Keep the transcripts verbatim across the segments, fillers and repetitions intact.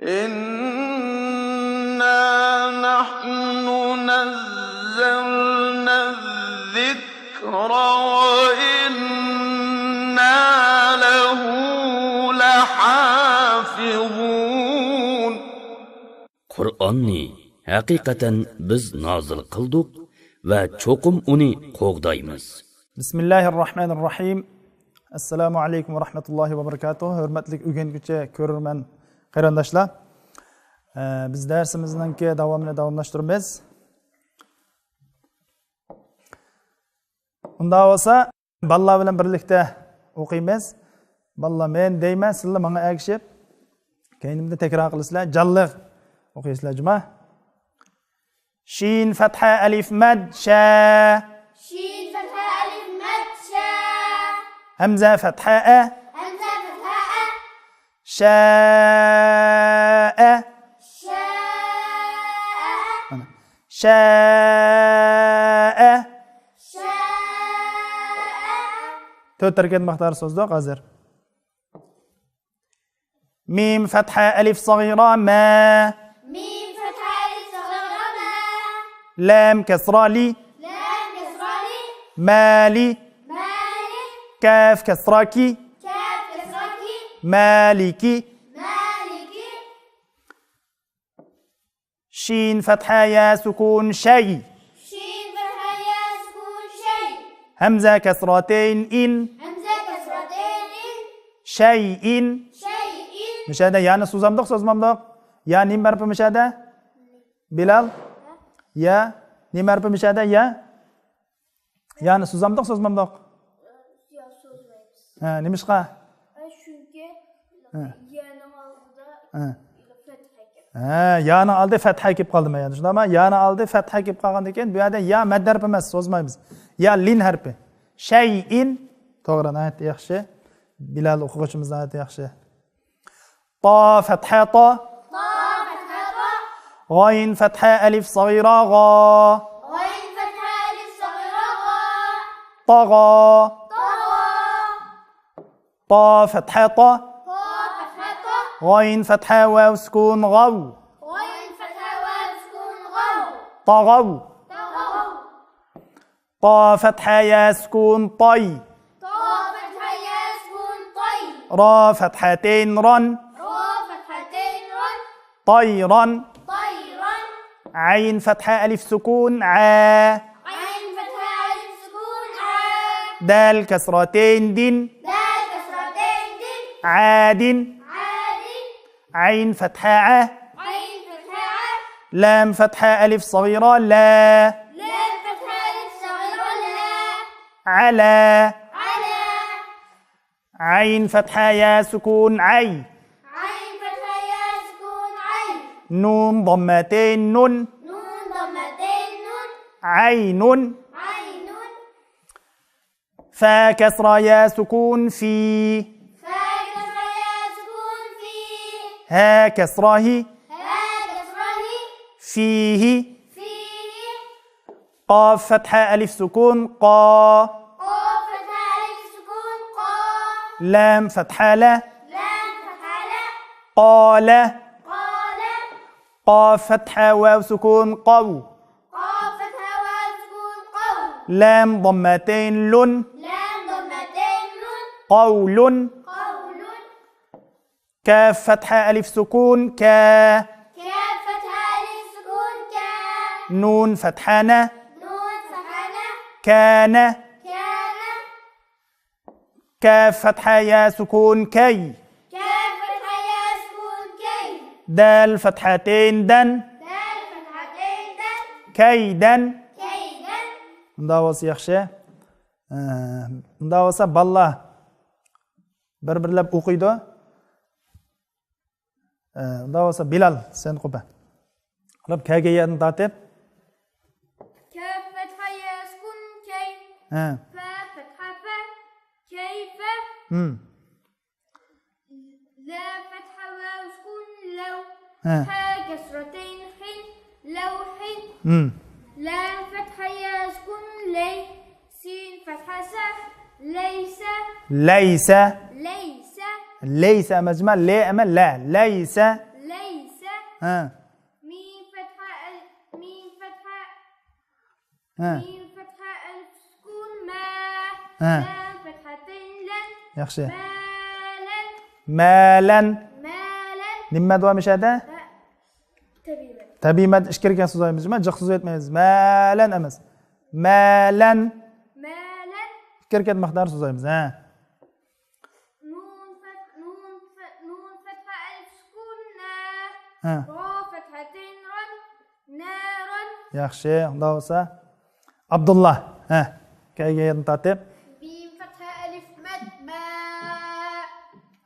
إنا نحن نزلنا الذكر وإنا له لحافظون. قۇرئاننى ھەقىقەتەن بىز نازىل قىلدۇق ۋە چوقۇم ئۇنى قوغدايمىز. بىسمىللاھىررەھمانىررەھىم. ئەسسالامۇ ئەلەيكۇم ۋە رەھمەتۇللاھى ۋە بەرىكاتۇھ. ھۆرمەتلىك ئۆگەنگۈچى، كۆرۈرمەن قېرىنداشلار. ئە، بىز دەرسىمىزنىڭكى داۋامىنى داۋاملاشتۇرىمىز. ئۇنداق بولسا، بالىلار بىلەن بىرلىكتە ئوقۇيمىز. بالىلار، مەن دەيمەن، سىلەر ماڭا ئەگىشىپ، كەينىمدە تەكرار قىلىسىلەر. جانلىق ئوقۇيسىلەر، جۇما. شىن فەتھە ئەلىف مەد، شە. شىن فەتھە ئەلىف مەد، شە. ھەمزە فەتھە ئە. ھەمزە فەتھە ئە. شەئە. شەئە. مانا. شەئە. شەئە. تۆت ھەرىكەت مىقدارى سوزدۇق ھازىر. مىم فەتھە ئەلىف سەغىرە، مە. مىم فەتھە ئەلىف سەغىرە، مە. لام كەسرە، لى. لام كەسرە، لى. مالي. مالي. كاف كسرة كي. كاف كسرة كي. مالكي. مالكي. شين فتحة يا سكون شي. شين فتحة يا سكون شي. همزة كسرتين إن. همزة كسرتين إن. شيء. شيء. مۇشۇ يەردە يانى سوزامدۇق، سوزمامدۇق؟ يا نېمە ھەرپى مۇشۇ يەردە؟ بىلال؟ يا نېمە ھەرپى مۇشۇ يەردە؟ يا؟ يانى سوزامدۇق، سوزمامدۇق؟ ياق، سوزمايمىز. ھە، نېمىشقا؟ ئە، چۈنكى ھە. يەنىڭ ئالدىدا ھە. فەتھە كەپ. ھە، يانىڭ ئالدى فەتھە كېلىپ قالدى ما يەنى، شۇنداقمۇ؟ يانىڭ ئالدى فەتھە كېلىپ قالغاندىن كېيىن بۇ يەردە يا مەد ھەرپى ئەمەس، سوزمايمىز. يا لىن ھەرپى. شەيئىن. توغرا، ناھايىتى ياخشى. بىلال ئوقۇغۇچىمىز ناھايىتى ياخشى. تا فەتھە تا. تا فەتھە تا. غايىن فەتھە ئەلىف سەغىرە غا. غايىن فەتھە ئەلىف سەغىرە غا. تاغا. تاغا. تا فەتھە تا. تا فەتھە تا. غايىن فەتھە ۋاۋ سۈكۈن غاۋ. غايىن فەتھە ۋاۋ سۈكۈن غاۋ. تاغاۋ. تاغاۋ. تا فەتھە يا سۈكۈن تاي. تا فەتھە يا سۈكۈن تاي. را فەتھەتەين ران. را فەتھەتەين ران. تايران. تايران. عين فتحة ألف سكون عا. عين فتحة ألف سكون عا. دال كسرتين دن. دال كسرتين دن. عاد. عاد. عين فتحة ع. عين فتحة ع. لام فتحة ألف صغيرة لا. لام فتحة ألف صغيرة لا. على. على. عين فتحة يا سكون عي. عين فتحة يا سكون عي. نون ضمتين نن. نون ضمتين نن. عين. عين. فا كسرة يا سكون في. فا كسرة يا سكون في. ها كسرة هي. ها كسرة هي. فيه. فيه. قاف فتحة ألف سكون قا. قاف فتحة ألف سكون قا. لام فتحة لا. لام فتحة لا. قال. قال. قاف فتحة واو سكون قو. قاف فتحة واو سكون قو. لام ضمتين لن. لام ضمتين لن. قول. قول. كاف فتحة ألف سكون كا. كاف فتحة ألف سكون كا. نون فتحة نا. نون فتحة نا. كان. كان. كاف فتحة يا سكون كي. كاف فتحة يا سكون كي. دال فتحتين دن. دال فتحتين دن. كيدا. كيدا. مۇنداق بولسا ياخشى. ئە، مۇنداق بولسا بالىلار بىر-بىرلەپ ئوقۇيدۇ. ئە، ئۇنداق بولسا بىلال، سەن ئوقۇپ بەر. ئۇلار كەلگەن يەردىن تارتىپ. كاف فتحة يا سكون كي. ھە. فا فتحة فا. كيف. ھىم. لا فتحة واو سكون لو. ھە. حا كسرتين حين. لوح. ھىم. لام فتحة يا سكون لي. سين فتحة سا. ليس. ليس. ليس. ليس ئەمەس، جۇما، لي ئەمەس، لا. ليس. ليس. ھە. مىم فتحة ال-، مىم فتحة، ھە. مىم فتحة ألف سكون ما. ھە. لام فتحتين لن. ياخشى. مالن. مالن. مالن. نېمە مەد بار مۇشۇ يەردە؟ مە-، تەبىئىي مەد. تەبىئىي مەد ئىككى ھەرىكەت سوزايمىز، جىق سوزۇۋەتمەيمىز. مالن ئەمەس. مالن. مالن. ئىككى ھەرىكەت مىقدارى سوزايمىز. ھە. نون فت-، نون فت-، نون فتحة ألف سكون نا. ھە. را فتحتين رن. نارن. ياخشى، ئۇنداق بولسا. ئابدۇللا. ھە. كەلگەن يەردىن تارتىپ. مىم فتحة ألف مد ما.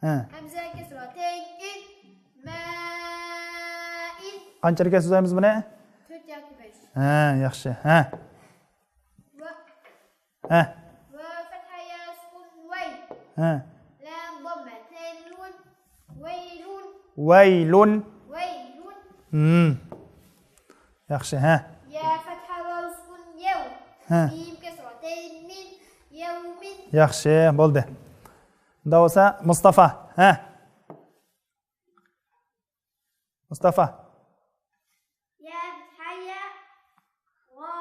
ھە. ھەمزە كەسرە تەنۋىن. مائىن. قانچە ھەرىكەت سوزايمىز بۇنى؟ تۆت ياكى بەش. ھە، ياخشى. ھە. ۋە ھە. ۋاۋ فتحة ياء سكون ۋەي. ھە. لام ضمة تين لون. ۋەيلۇن. ۋەيلۇن. ۋەيلۇن. ھىم. ياخشى، ھە. يا فتحة واو سكون يەۋ. ھە. مىم كەسرە تەين مىن. يەۋمىن. ياخشى، بولدى. ئۇنداق بولسا، مۇستافا. ھە. مۇستافا. يا فتحة يا. را،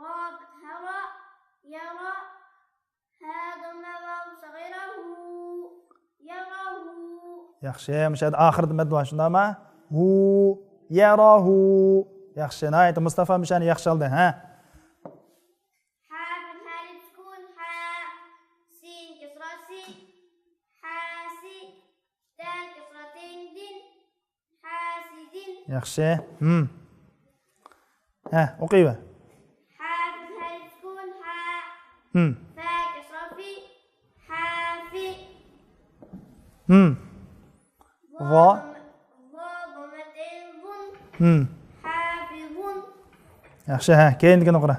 را فتحة را. يرى. ھا ضمة واو صغيرة ھۇ. يرى ھۇ. ياخشى، مۇشۇ يەردە ئاخىرىدا مەد بار، شۇنداقمۇ؟ ھۇ، يرى ھۇ. ياخشى، ناھايىتى مۇستافا مۇشۇنى ياخشى ئالدى، ھە؟ ھا فتحة ألف سكون ھا. سين كسرة سي. ھاسي. دال كسرتين دين. حاسد. ياخشى. ھىم. ھە، ئوقۇيۋەر. ھا فتحة سكون ھا. ھىم. فا كسرة في. حافي. ھىم. وا وا. ضم-، وا ضمتين ظن. ھىم. حافظ. ياخشى، ھە، كېيىندىكىنى ئوقۇ.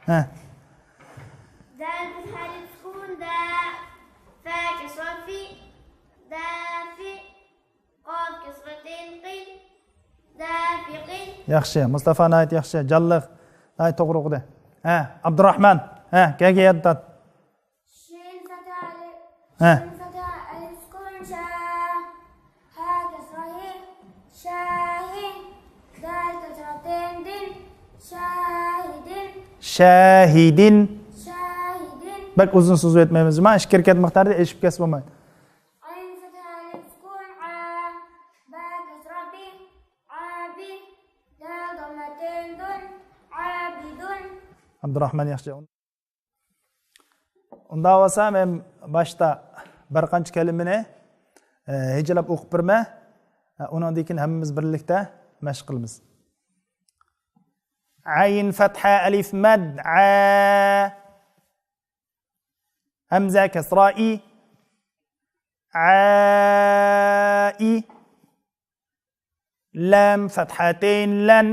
ھە. دال فتحة سكون دا. فا كسرة في. دافي. قاف كسرتين قين. دافقين. ياخشى، مۇستافا ناھايىتى ياخشى، جانلىق، ناھايىتى توغرا ئوقۇدى. ھە، ئابدۇراخمان، ھە، كەلگەن يەردىن تارت. شىن فتحة ئەلىف، ھە. شىن فتحة ئەلىف سكون شا. ھا كسرة ھى. شاھى. دال كسرتين دين. شاھىدىن. شاھىدىن. شاھىدىن. بەك ئۇزۇن سوزۇۋەتمەيمىز، جۇما، ئىككى ھەرىكەت مىقدارىدا ئېشىپ كەتسە بولمايدۇ. ئاين فتحة ئەلىف سكون ئا. با كسرة بى. ئابى. دال ضمتين دون. عابدون. ئابدۇراخمان ياخشى. ئۇنداق بولسا، مەن باشتا بىر قانچە كەلىمىنى، ئە، ھىجىلەپ ئوقۇپ بېرىمەن. ئە، ئۇنىڭدىن كېيىن ھەممىمىز بىرلىكتە مەشىق قىلىمىز. ئەين فتحة ئەلىف مەد، ئا. ھەمزە كەسرا ئى. ئائى. لام فتحتين لن.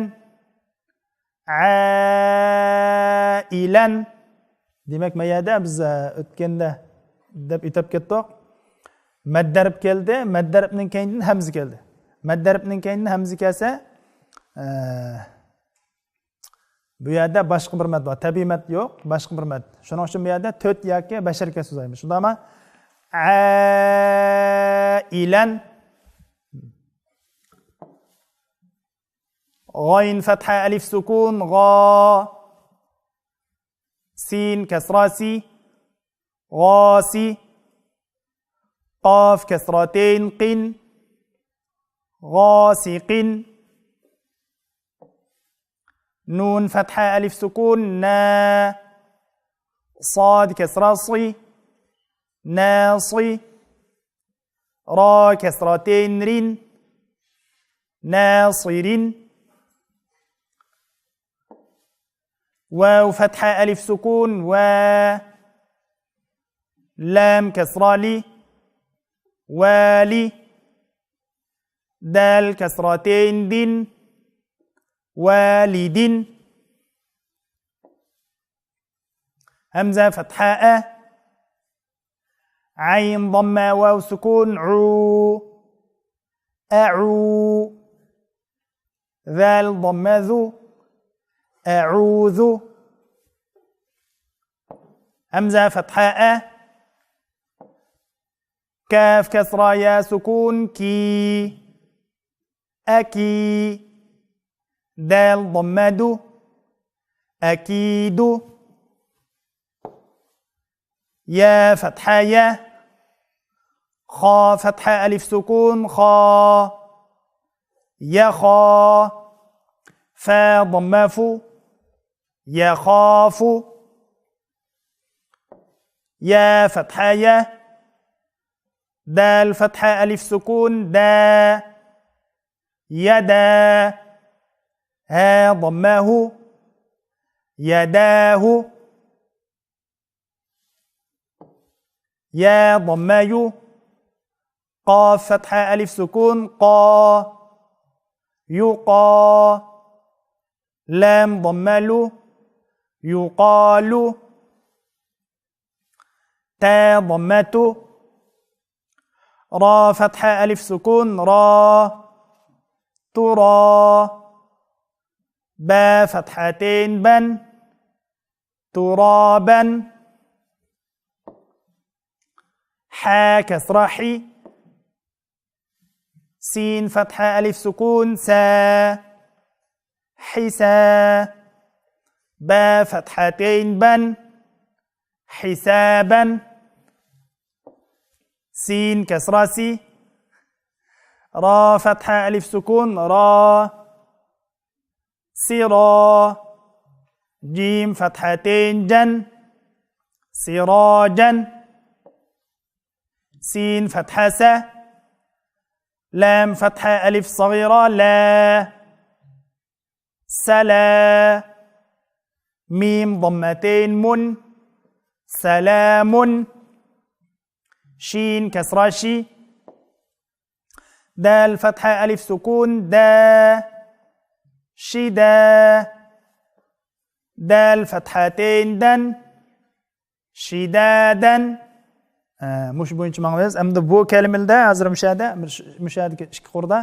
عائلا. دېمەك، ما يەردە بىز، ئە، ئۆتكەندە دەپ ئېيتىپ كەتتۇق. مەد دەرب كەلدى، مەد دەربنىڭ كەينىدىن ھەمزە كەلدى. مەد دەربنىڭ كەينىدىن ھەمزە كەلسە، ئە، بۇ يەردە باشقا بىر مەد بار. تەبىئىي مەد يوق، باشقا بىر مەد. شۇنىڭ ئۈچۈن بۇ يەردە تۆت ياكى بەش ھەرىكەت سوزايمىز. شۇنداقمۇ؟ ئائىلەن. غاين فتحة ألف سكون غا. سين كسرة سي. غاسي. قاف كسرتين قن. غاسق. نون فتحة ألف سكون نا. صاد كسرة صي. ناصي. را كسرتين رن. ناصر. واو فتحة ألف سكون وا. لام كسرة لي. والي. دال كسرتين دن. والد. همزة فتحة أ. عين ضمة واو سكون عو. أعو. ذال ضمة ذو. أعوذ. همزة فتحة أ. كاف كسرة يا سكون كي. ئەكى. دال ضمە دۇ. ئەكىدۇ. يا فتحە يە. خا فتحە ئەلىف سۈكۈن، خا. يەخا. فا ضمە فۇ. يەخافۇ. يا فتحە يە. دال فتحە ئەلىف سۈكۈن، دە. يەدە. ھا ضمە ھۇ. يەداھۇ. يا ضمە يۇ. قاف فتحە ئەلىف سۈكۈن، قا. يۇقا. لام ضمە لۇ. يۇقالۇ. تا ضمە تۇ. را فتحە ئەلىف سۈكۈن، را. تۇرا. با فتحە تەين، بەن. تۇرابەن. حا كسرە، حى. سين فتحە ئەلىف سۈكۈن، سا. حسا. با فتحە تەين، بەن. حسابا. سين كسرە، سى. را فتحە ئەلىف سۈكۈن، را. سرا. جيم فتحتين، جن. سراجا. سين فتحة، س. لام فتحة، ألف صغيرة، لا. سلا. ميم ضمتين، من. سلام. شين كسرة، شي. دال فتحة ألف سكون، دا. شدا. دال فتحتين، دن. شدادا. ئە، مۇشۇ بويىچە ماڭىمىز. ئەمدى بۇ كەلىمىلەردە ھازىر مۇشۇ يەردە، مۇشۇ يەردىكى ئىككى قۇردا،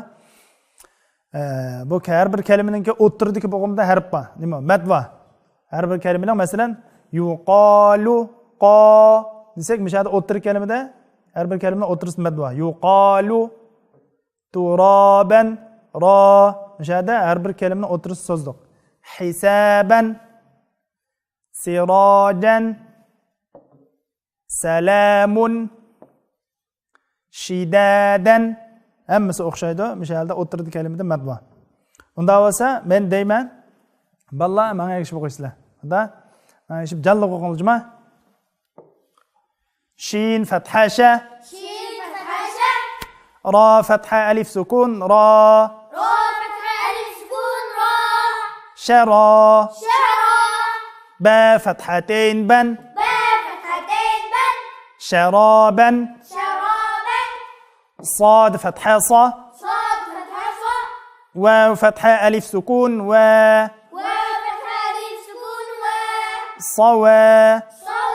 ئە، بۇ ھەر بىر كەلىمىنىڭكى ئوتتۇرىدىكى بوغۇمدا ھەرپ بار. نېمە؟ مەد بار. ھەر بىر كەلىمىنىڭ، مەسىلەن، يۇقالۇ، قا دېسەك، مۇشۇ يەردە ئوتتۇرا كەلىمىدە ھەر بىر كەلىمىنىڭ ئوتتۇرىسىدا مەد بار. يۇقالۇ تۇرابەن، را. مۇشۇ يەردە ھەر بىر كەلىمىنىڭ ئوتتۇرىسىدا سوزدۇق. ھىسابەن، سىراجەن، سالامۇن، شىدادەن. ھەممىسى ئوخشايدۇ. مۇشۇ يەردە ئوتتۇرىدا كەلىمىدە مەد بار. ئۇنداق بولسا، مەن دەيمەن، بالىلار، ماڭا ئەگىشىپ ئوقۇيسىلەر. ئۇنداق، ماڭا ئەگىشىپ جانلىق ئوقۇڭلار، جۇما. شين فتحة، شا. شين فتحة، شا. را فتحة، ألف سكون، را. را فتحة، ألف سكون، را. شرا. شرا. با فتحتين، بن. با فتحتين، بن. شرابا. شرابا. صاد فتحة، صا. صاد فتحة، صا. واو فتحة، ألف سكون، وا. واو فتحة، ألف سكون، وا. صوا. صوا.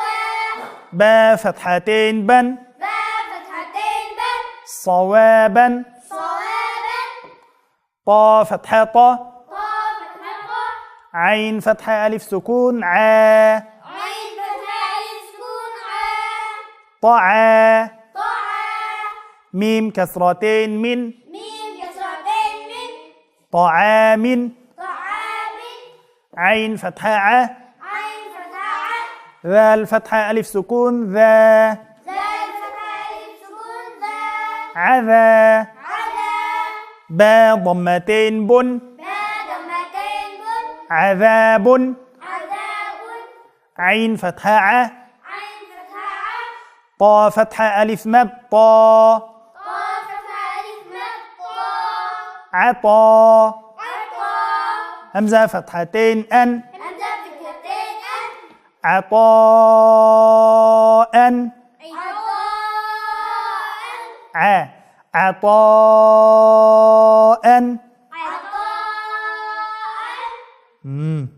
با فتحتين، بن. با فتحتين، بن. صوابا. صوابا. طا فتحة، طا. طا فتحة، طا. عين فتحة، ألف سكون، عا. عين فتحة، ألف سكون، عا. طعا. طعا. ميم كسرتين، من. ميم كسرتين، من. طعام. طعام. عين فتحة، ع. عين فتحة، ع. ذال فتحة، ألف سكون، ذا. ذال فتحة، ألف سكون، ذا. عذا. عذا. با ضمتين، بن. با ضمتين، بن. عذاب. عذاب. عين فتحة، ع. عين فتحة، ع. طا فتحة، ألف مد، طا. طا فتحة، ألف مد، طا. عطا. عطا. همزة فتحتين، أن. همزة فتحتين، أن. عطاء. عطاء. ع. عطاء. عطاء. مم.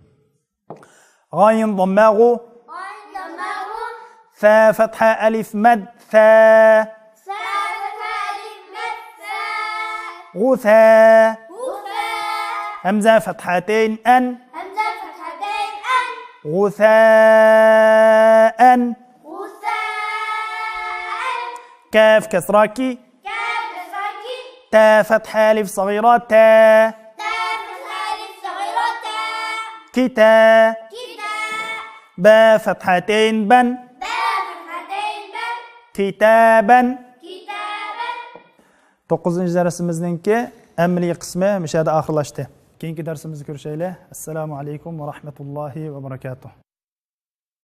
غين ضمة، غو. غين ضمة، غو. ثا فتحة، ألف مد، ثا. ثا فتحة، ألف مد، ثا. غثا. غثا. همزة فتحتين، أن. همزة فتحتين، أن. غثاء. غثاء. كاف كسرة، كي. كاف كسرة، كي. تاء فتحة ألف صغيرة تا. تاء فتحة ألف صغيرة تا. كتا. كتا. باء فتحتين بن. باء فتحتين بن. كتابا. كتابا. توققۇزىنچى دەرسىمىزنىڭكى ئەمەلىي قىسمى مۇشۇ يەردە ئاخىرلاشتى. كېيىنكى دەرسىمىزدە كۆرۈشەيلى. السلام عليكم ورحمة الله وبركاته.